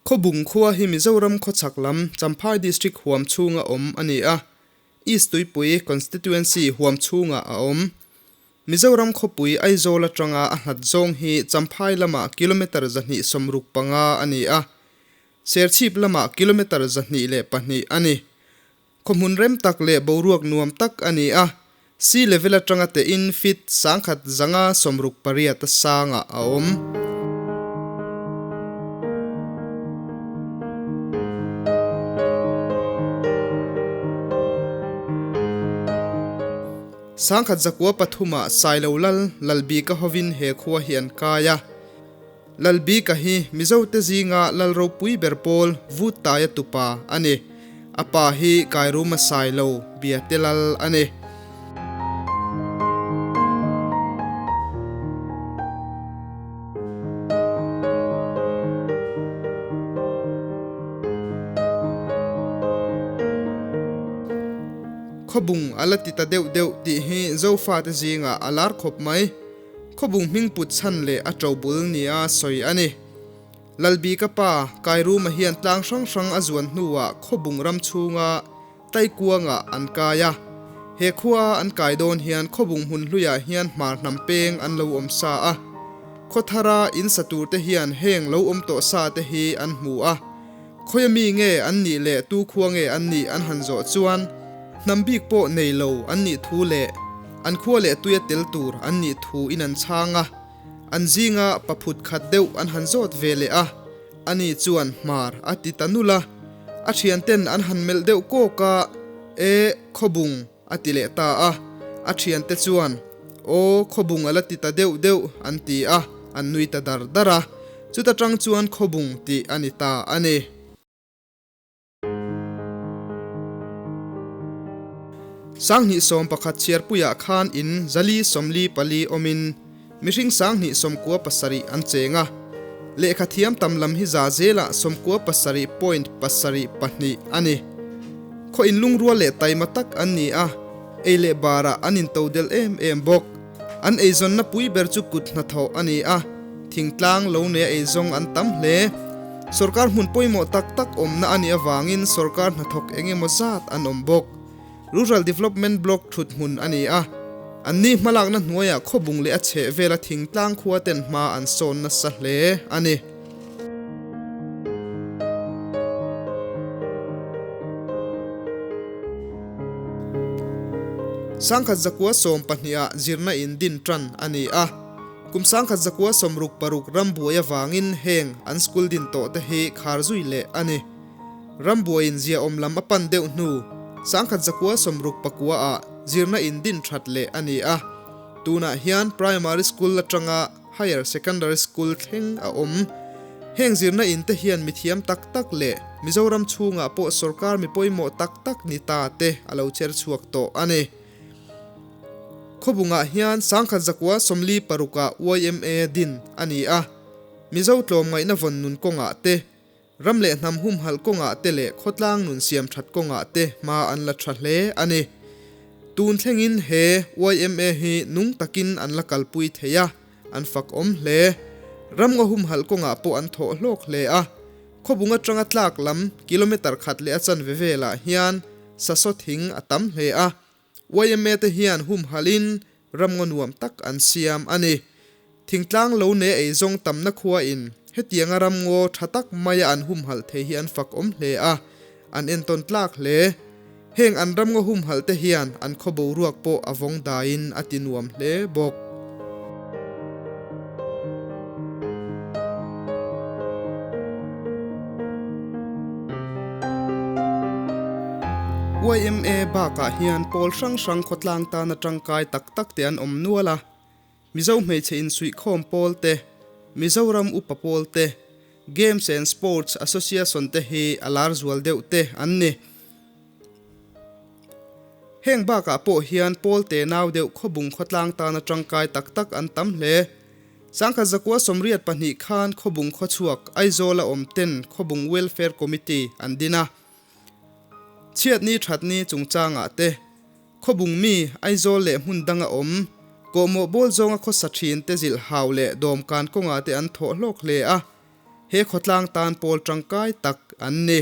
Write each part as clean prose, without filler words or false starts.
Khawbung khua hi Mizoram khawchhak lam Champhai District huam chhunga awm a ni a, East Tuipui Constituency huam chhungah a awm. Mizoram khawpui Aizawl atanga a hlat zawng hi Champhai lamah kilometre 265 a ni a, Serchhip lamah kilometre 102 a ni. Khawhmun rem tak leh boruak nuam tak a ni a, sea level atanga tein feet 1168 a sangah a awm. 1903 ah Sailo Lal Lalbika hovin he khua hi an kai a. Lalbika hi Mizote zinga lal ropui ber pawl Vuttaia tupa a ni. A pa hi Kairuma Sailo Biate Lal a ni. Khawbung a la ti ta deuh deuh tih hi Zofate zingah a lar khawp mai. Khawbung hming put chhan leh a to bul nia sawi a ni. Lalbika pa, Kairuma hian tlang hrang hrang a zuan hnuah Khawbung ram chhunga Taikuangah an kai a. He khua an kai dawn hian Khawbung hmun hluiah hian hmar hnam peng an lo awm sa a. Khawthara in sa turte hian heng lo awm tawh sa te hi an hmu a. Khawia mi nge an nih leh tu khua nge an nih an han zawh chuan hnam bik pawh nei lo an nih thu leh an khua leh tuia tel tur an nih thu in an chhang a. An zinga pa phut khat deuh an han zawt ve leh a, ani chuan hmar a ti ta nulh a. A thianten an han melh deuh kawk a, E, Khawbung, a ti leh ta a. A thiante chuan, Aw, Khawbung a la ti ta deuh deuh, an ti a, an nui ta dar dar a. Chuta tang chuan Khawbung tih a ni ta a ni. 2011 chhiarpuiah khan in 444 awmin mihring 297 an cheng a, lehkha thiam tam lam hi za zelah 97.72 a ni. Khaw inlungrual leh taima tak an ni a, ei leh barah an intodel em em bawk. An eizawnna pui ber chu kut hnathawh a ni a, thingtlang lo neia eizawng an tam hle. Sorkar hmun pawimawh tak tak awmna a nih avangin sorkar hnathawk eng emaw zat an awm bawk. Rural Development Block thut hmun a ni a, an ni hmalakna hnuaiah khawbung leh a chheh vela thingtlang khua ten hma an sawn nasa hle a ni. 1912 ah zirna in din tan a ni a, kum 1966 rambuai avangin heng an school din tawh te hi khar zui leh a ni. Rambuaiin ziaawm lam a pan deuh hnu 1969 ah zirna in din that leh a ni a, tunah hian primary school atanga Higher Secondary School thleng a awm. Heng zirna in te hian mithiam tak tak leh Mizoram chhungah pawh sorkar mi pawimawh tak tak ni ta te a lo cher chhuak tawh a ni. Khawbungah hian 1946 ah yma din a ni a, Mizo tlawmngaihna vawn nun kawngah te, ram leh hnam humhalh kawngah te leh khawtlang nun siam that kawngah te hma an la tha hle a ni. Tun thlengin he yma hi nung takin an la kalpui thei a, an fak awm hle. Ramngaw humhalh kawngah pawh an thawh hlawk hle a. Khawbung atanga tlak lam kilometre khat leh a chanve velah hian sasaw thing a tam hle a. Yma te hian humhalhin ramngaw nuam tak an siam a ni. Thingtlang lo ne eizawng tamna khuain hetianga ramngaw tha tak maia an humhalh thei hi an fak awm hle a, an entawn tlak hle. Heng an ramngaw humhalh te hian an khaw boruak pawh a vawng daiin a ti nuam hle bawk. Yma bakah hian pawl hrang hrang khawtlang tana tangkai tak tak te an awm nual a. Mizo hmeichhe insuihkhawm pawl te, Mizoram upa pawl te, Games and Sports Association te hi a lar zual deuh te an ni. Heng bakah pawh hian pawl te nau deuh khawbung khawtlang tana tangkai tak tak an tam hle. 1982 khan khawbung khawchhuak Aizawla awm ten Khawbung Welfare Committee an din a. Chhiatni thatni chungchangah te, Khawbung mi Aizawl leh hmun danga awm, kawhmawh bawl zawnga khawsa thin te zilh hau leh dawmkan kawngah te an thawh hlawk hle a. He khawtlang tan pawl tangkai tak an ni.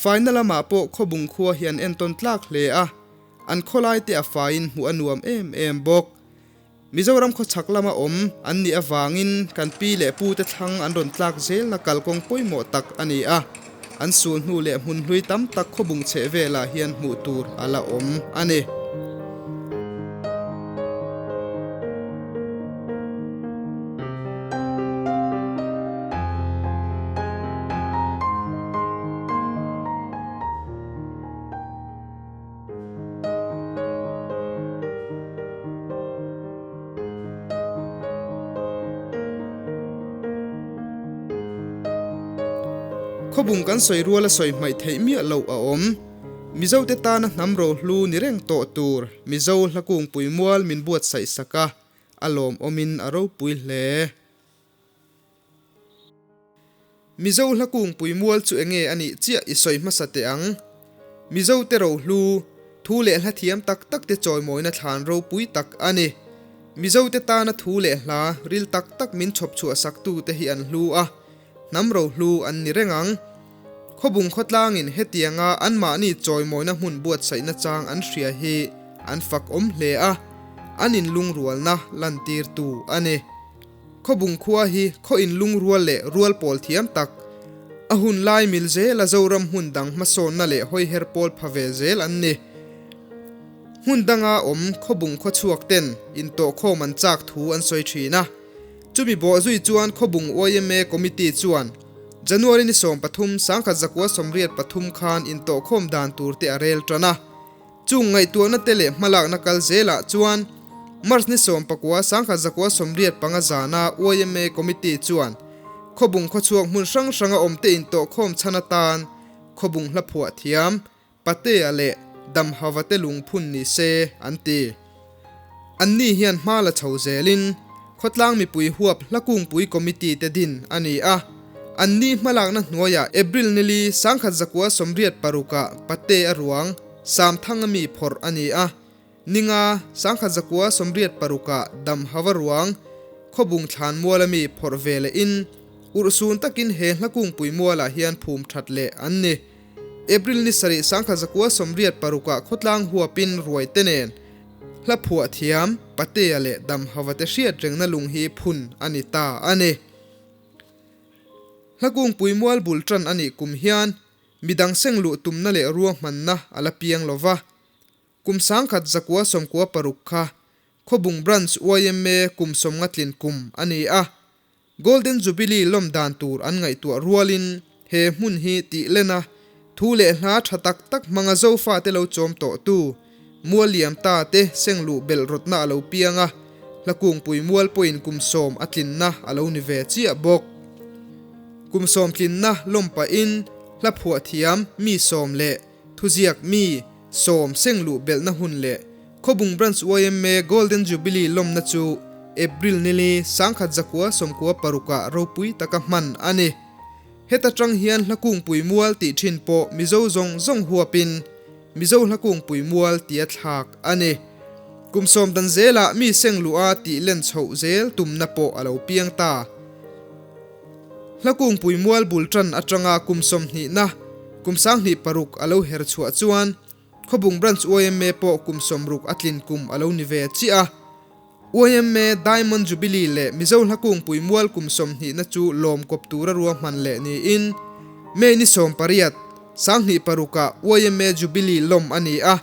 Faina lamah pawh Khawbung khua hi an entawn tlak hle a, an khawlai te a faiin hmuh a nuam em em bawk. Mizoram khawchhak lama awm an nih avangin kan pi leh pu te thlang an rawn tlak zelna kalkawng pawimawh tak a ni a, an sul hnu leh hmun hlui tam tak Khawbung chheh velah hian hmuh tur a la awm a ni. Khawbung kan sawi ruala sawi hmaih theih miah loh a awm. Mizote tana hnam rohlu ni reng tawh tur Mizo hla kungpui mual min buatsaih sak a, a lawmawmin a ropui hle. Mizo hla kungpui mual chu enge a nih chiah i sawi hmasa teh ang. Mizo te rohlu, thu leh hla thiam tak tak te chawimawina thlan ropui tak a ni. Mizo te tana thu leh hla ril tak tak min chhawp chhuah sak tu te hi an hlu a, hnam rohlu an ni reng ang. Khawbung khawtlangin hetianga anmahni chawimawina hmun buatsaihna chang an hria hi an fak awm hle a, an inlungrualna lantirtu a ni. Khawbung khua hi khaw inlungrual leh rual pawl thiam tak, a hun lai mil zela Zoram hmun dang hmasawnna leh hawiher pawl pha ve zel an ni. Hmun danga awm Khawbung khaw chhuak ten intawhkhawm an chak thu an sawi thin a. Chumi bawh zui chuan Khawbung yma Committee chuan January ni 13, 1983 khan intawhkhawm dan tur te a rel tan a. Chung ngaihtuahna te leh hmalakna kal zelah chuan March ni 19, 1985 zana yma Committee chuan Khawbung khawchhuak hmun hrang hranga awmte intawhkhawm chhan atan Khawbung hla phuah thiam Patea leh Damhava te lungphun ni se an ti. Anni hian hma la chho zelin khawtlang mipui huap hla kungpui committee te din a ni a. Anni hmalakna hnuaiah April nili 1986 ah Patea ruang Samthanga mi phawrh a ni a. Ninga 1986 ah Damhava ruang Khawbung thlan muala mi phawrh ve lehin urhsun takin he hla kungpui mualah hian phum that leh an ni. April ni sarih 1986 ah khawtlang huapin ruai te nen hla phuah thiam Patea leh Damhava te hriat rengna lung hi phun a ni ta a ni. Hla kungpui mual bul tan a nih kum hian midang seng luh tumna leh ruahmanna a la piang lo va. Kum 1996 kha Khawbung Branch yma kum sawmnga tlin kum a ni a. Golden Jubilee lawm dan tur an ngaihtuah rualin he hmun hi tih len a, thu leh hla tha tak tak hmanga Zofate lo chawm tawhtu mual liam ta te seng luh belh rawtna a lo piang a, hla kungpui mual pawhin kum sawm a tlinna a lo ni ve chiah bawk. Kum sawm tlinna lawm pahin hla phuah thiam mi sawm leh Thuziak mi sawm seng luh belhna hun leh Khawbung Branch yma Golden Jubilee lawmna chu April nili 1996 ah ropui taka hman a ni. Heta tang hian hla kungpui mual tih thin pawh Mizo zawng zawng huapin Mizo hla kungpui mual tia thlak a ni. Kum sawm dan zelah mi seng luh a tih len chhoh zel tumna pawh a lo piang ta. Hla kungpui mual bul tan atanga kum sawmhnihna, kum sanghnih paruk a lo her chhuah chuan Khawbung Branch yma pawh kum sawmruk a tlin kum a lo ni ve chiah a. Yma Diamond Jubilee leh Mizo hla kungpui mual kum sawmhnihna chu lawm kawp tura ruahman leh niin May ni 18, sanghnih parukah yma Jubilee lawm a ni a.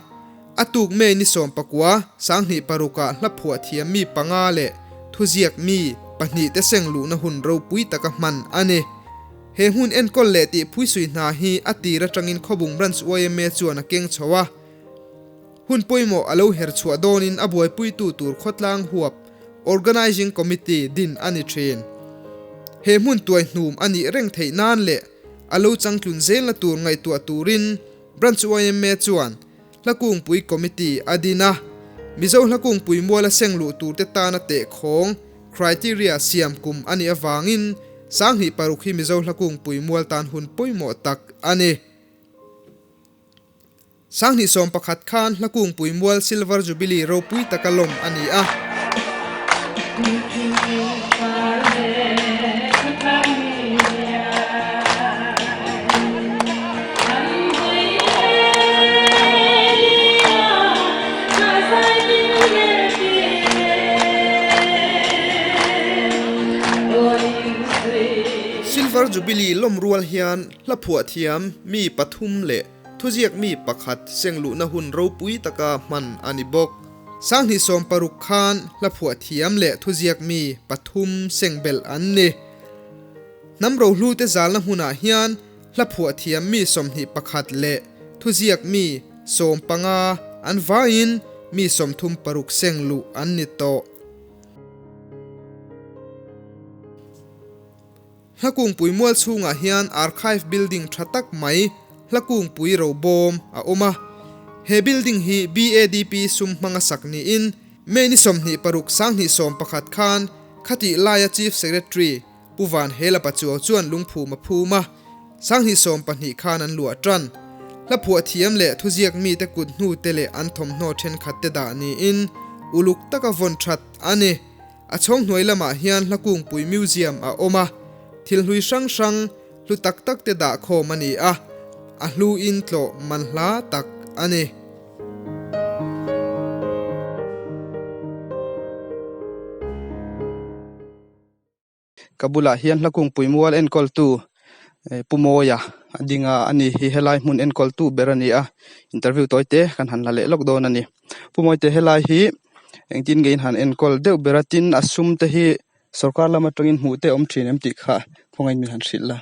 A tuk May ni 19, sanghnih parukah hla phuah thiam mi panga leh thuziak mi pahnih te seng luhna hun ropui taka hman a ni. He hmun enkawl leh tih phuisui hna hi a tir atangin Khawbung Branch yma chuan a keng chho a. Hun pawimawh a lo her chhuah dawnin a buaipuitu tur khawtlang huap Organising Committee din a ni thin. He hmun tuai hnum a nih reng theih nan leh a lo changtlun zelna tur ngaihtuah turin Branch yma chuan Hla Kungpui Committee a din a, Mizo Hla Kungpui muala seng luh turte tana tehkhawng, criteria, siam kum a nih avangin 2006 hi Mizo Hla Kungpui mual tan hun pawimawh tak a ni. 2011 khan Hla Kungpui mual Silver Jubilee ropui taka lawm a ni a. Jubilee lawm rual hian hla phuah thiam mi pathum leh thuziak mi pakhat seng luhna hun ropui taka hman a ni bawk. Sanghnih 60 khan hla phuah thiam leh thuziak mi pathum seng belh an ni. Hnam rohlute zalna hmunah hian hla phuah thiam mi 21 leh thuziak mi 15 an vaiin mi 36 seng luh an ni tawh. Hlakungpui mual chhungah hian Archive Building tha tak mai Hlakungpui Robawm a awm a. He building hi BADP sum hmanga sak niin May ni 26 2011 khan khatih laia Chief Secretary Pu Van Hela Pachuau chuan lungphum a phum a, 2020 khan an luah tan. Hla phuah thiam leh thuziak mite kut hnu te leh an thawmhnaw thenkhat te dah niin uluk taka vawn that a ni. A chhawng hnuai lamah hian Hlakungpui Museum a awm a, thil hlui hrang hrang hlu tak tak te dah khawm a ni a, a hlu in tlawh man hla tak a ni. Ka bulah hian Hlakungpui mual enkawltu Pu Mawia a ding a, ani hi helai hmun enkawltu ber a ni a, interview tawi te kan han la leh lawk dawn a ni. Pu Mawite helai hi engtin nge in han enkawl deuh ber a, tin a sum te hi sorkar lam atangin hmuh te a awm thin em tih kha khawngaih min han hrilh la.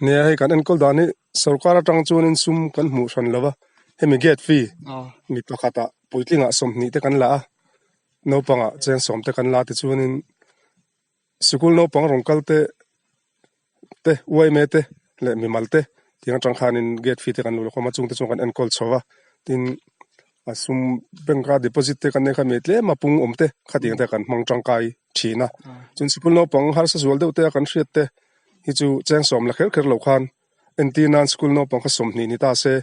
Nia hei kan enkawl dan hi sorkar atang chuanin sum kan hmuh hran lo va, hemi gate fee mi pakhatah puitlingah 20 te kan la a, naupangah cheng 10 te kan la tichuanin Sikul naupang rawn kal te te uaime te leh mimal te tiang atang khanin gate fee te kan luh khawm a chungte chuan kan enkawl chho a tin a sum bank a deposit te kan nei kha mi tlem a pung awm te khatiang te kan hmang tangkai thin a chuan sikul naupang harsa zual deuh te a kan hriat te hi chu cheng 10 la kher kher lo khan entir nan sikul naupang kha 20 ni ta se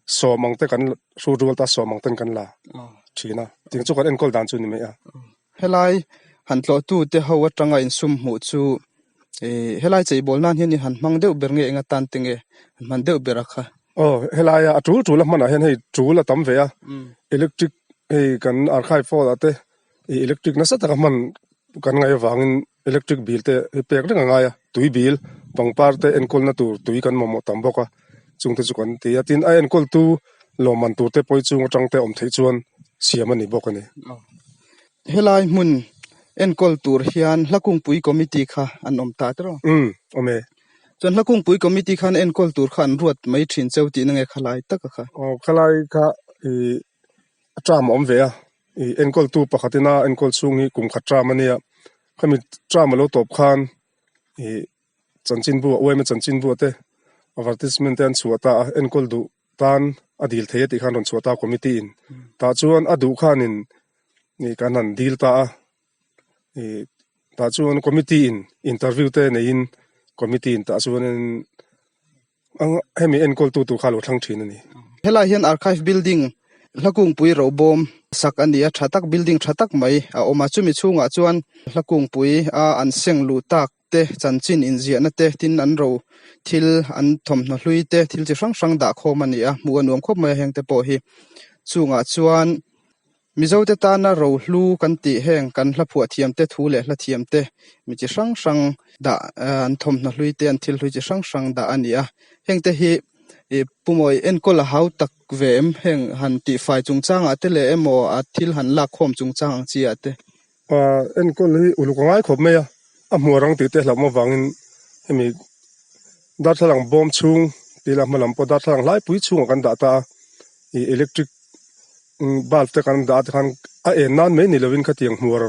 10 ang te kan hrut rual ta 10 ang ten kan la thin a tiang chu kan enkawl dan chu ni mai a. Helai han tlawhtu te ho atanga insum hmuh chu ih helai cheibawl nan hian in han hmang deuh ber nge eng atan te nge han hman deuh ber a kha. Aw helai a tul tul a hmanah hian hei tul a tam ve a electric hei kan archive hall ah te ih electric nasa taka hman kan ngaih avangin electric bill te hi pek reng a ngai a tui bill pangpar te enkawlna tur tui kan mamawh tam bawk a chungte chu kan ti a tin a enkawltu lawmman tur te pawh hi chung atang te awm theih chuan siam a ni bawk a ni. Helai hmun enkawl tur hian Hlakungpui Committee kha an awm ta tiraw? Umm awm e. Chuan Hlakungpui Committee khan enkawl tur kha an ruat mai thin cheu tihna nge khalai taka kha? Aw khalai kha ih a term a awm ve a, ih enkawltu pakhatin a enkawl chhung hi kum khat term a nia, khami term a lo tawp khan ih chanchinbu a uaima chanchinbu te advertisement te an chhuah ta a, enkawl duh tan a dil thei a tih khan rawn chhuah ta committee in tah chuan a duh khanin ih kan han dil ta a ih tah chuan committee in interview te neiin committee in tah chuanin hemi enkawl tu tur kha a lo thlang thin a ni. Helai hian archive building Hlakungpui robawm sak a ni a, tha tak building tha tak mai a awm a, chumi chhungah chuan Hlakungpui a an seng luh tak te chanchin inziahna te tin an ro thil an thawmhnaw hlui te thil chi hrang hrang dah khawm a ni a, hmuh a nuam khawp mai a heng te pawh hi chungah chuan Mizo te tana ro hlu kan tih heng kan hla phuah thiam te thu leh hla thiam te mi chi hrang hrang dah an thawmhnaw hlui te an thil hlui chi hrang hrang dah a ni a, heng te hi ih Pumawi enkawl a hau tak ve em heng han tihfai chungchangah te leh emaw a thil han lak khawm chungchang ang chi ah te. Enkawl hi uluk a ngai khawp mai a, a hmuh rang tih te hlauh avangin hemi darthlalang bawm chhung tih lah hma lam pawh darthlalang hlaipui chhungah kan dah ta a, ih electric bulb te kan dah te khan a en nan mai ni lovin khatiang hmuar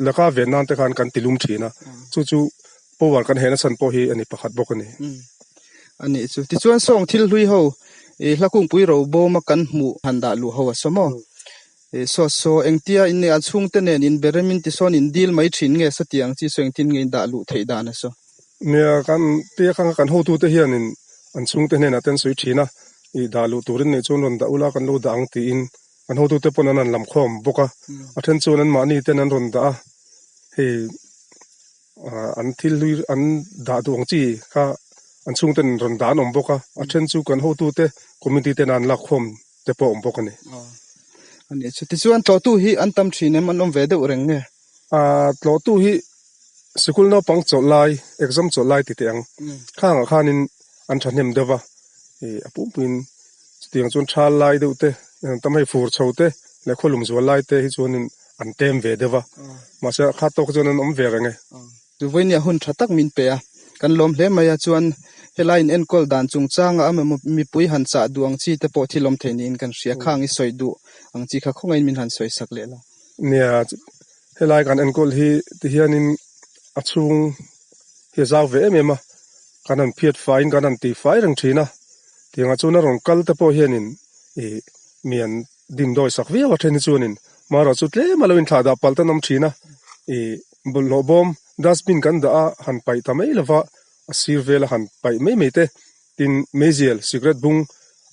laka ven nan te khan kan ti lum thin a, chu chu power kan hehna chhan pawh hi a ni pakhat bawk a ni. A nih chu. Tichuan sawng thil hlui ho ih Hlakungpui robawma kan hmuh han dah luh ho a saw maw? Saw saw engtia in a chhungte nen in beremin tisawn in dil mai thin nge satiang chi saw engtin nge in dah luh theih dan a saw? Nia kan tia kha kan hotute hianin an chhungte hnenah te an sawi thin a, ih dah luh turin neih chuan rawn dah ula kan lo dah ang tiin kan hotute pawn an han lam khawm bawk a, a then chuan anmahni ten an rawn dah a, hei an thil hlui an dah duh ang chi kha an chhungten rawn dah an awm bawk a, a then chu kan hotute committee ten an lak khawm te pawh a awm bawk a ni. A nih chu. Tichuan tlawhtu hi an tam thin em? An awm ve deuh reng nge? Tlawhtu hi Sikul naupang chawlh lai, exam chawlh lai ti teh ang. Khangah khanin an thahnem deuh va, ih a pumpuiin chutiang chuan thal lai deuh te, tam hei fur chho te leh khawlum zual lai te hi chuanin an tlem ve deuh va, mahse a khat tawk chuan an awm ve reng e. Vawinia hun tha tak min pe a, kan lawm hle mai a, chuan helai in enkawl dan chungchanga a mipui han chah duh ang chi te pawh thil awm thei niin kan hria, khang i sawi duh ang chi kha khawngaihin min han sawi sak leh la. Nia, Helai kan enkawl hi ti hianin a chhung hi a zau ve em em a, kan han phiat faiin kan han ti fai reng thin a, tiangah chuan a rawn kal te pawh hianin ih mi an dimdawi sak viau a then hi chuanin marawh chu tlem a lo inthlah dah palh tan awm thin a, ih bawlhhlawh bawm dustbin kan dah a han paih ta mai lova a sir vela han paih mai mai te Tin, meizial, cigarette bung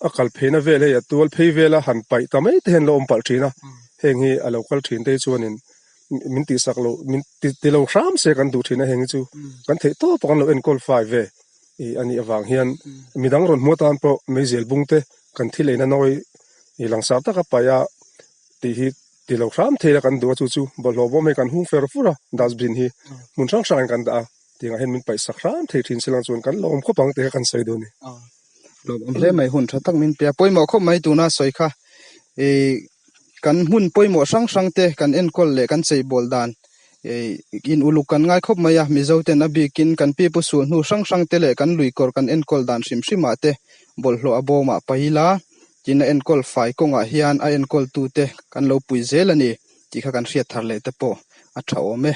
a kal pheina vel hei a tual phei vela han paih ta mai te hian lo awm palh thin a, heng hi a lo kal thin te hi chuanin min tihsak lo, min ti lo hram se kan duh thin a, heng hi chu kan theih tawp a kan lo enkawl fai ve i a nih avang hian midang rawn hmu atan pawh meizial bung te kan thil eina nawi i langsar taka paih a tih hi ti lo hram thei la kan duh a, chu chu bawlhhlawh bawm hei kan hung fer fur a, dustbin hi hmun hrang hrangin kan dah a. Tiangah hian min paih sak hram thei thin se lang chuan kan lawm khawp ang tih kha kan sawi dawn a ni. Lawmawm hle mai hun tha tak min pe a, pawimawh khawp mai tuna sawi kha ih kan hmun pawimawh hrang hrang te kan enkawl leh kan cheibawl dan ih in uluk kan ngai khawp mai a, Mizo ten a bikin kan pipu sul hnu hrang hrang te leh kan lui kawr kan enkawl dan hrim hrim ah te bawlhhlawh a bawmah paila tin a enkawl fai kawngah hian a enkawl tu te kan lo pui zel a ni tih kha kan hriat thar leh te pawh a tha awm e.